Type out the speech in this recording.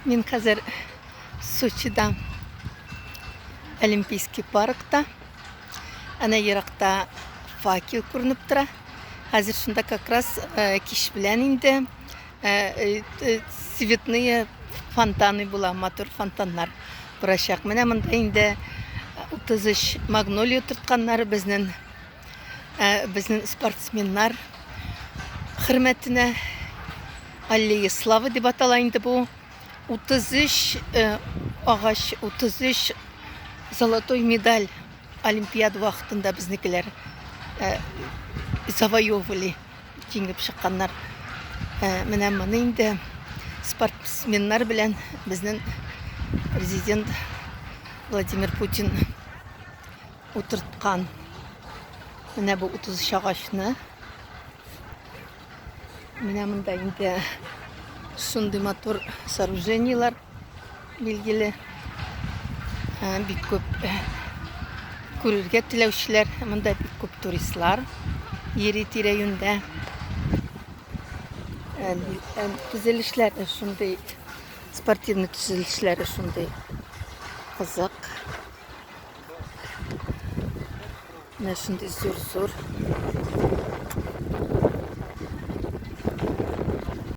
Мин хәзер Сочида Олимпийский паркта. Әнә еракта факел күренеп тора. Хәзер шунда как раз э, кич белән инде э, э, цветные фонтаны була, матур фонтаннар булачак. Менә монда инде 33 магнолия утыртканнар безнең безнең спортсменнар хөрмәтенә. Аллея славы дип атала инде бу. 33 агач, 33 золотой медаль Олимпиада вакытында безнекеләр завоевывали, җиңеп чыкканнар. Менә моны инде спортсменнар белән безнең президент Владимир Путин утырткан. Менә бу 33 агачны. Менә монда инде шундый матур сооружениелар билгеле. Э, бик күп э, күрергә теләүчеләр, монда бик күп туристлар йөри тирә-юньдә. Э, төзелешләре шундый, спортивный төзелешләре шундый кызык. Менә шундый зур-зур.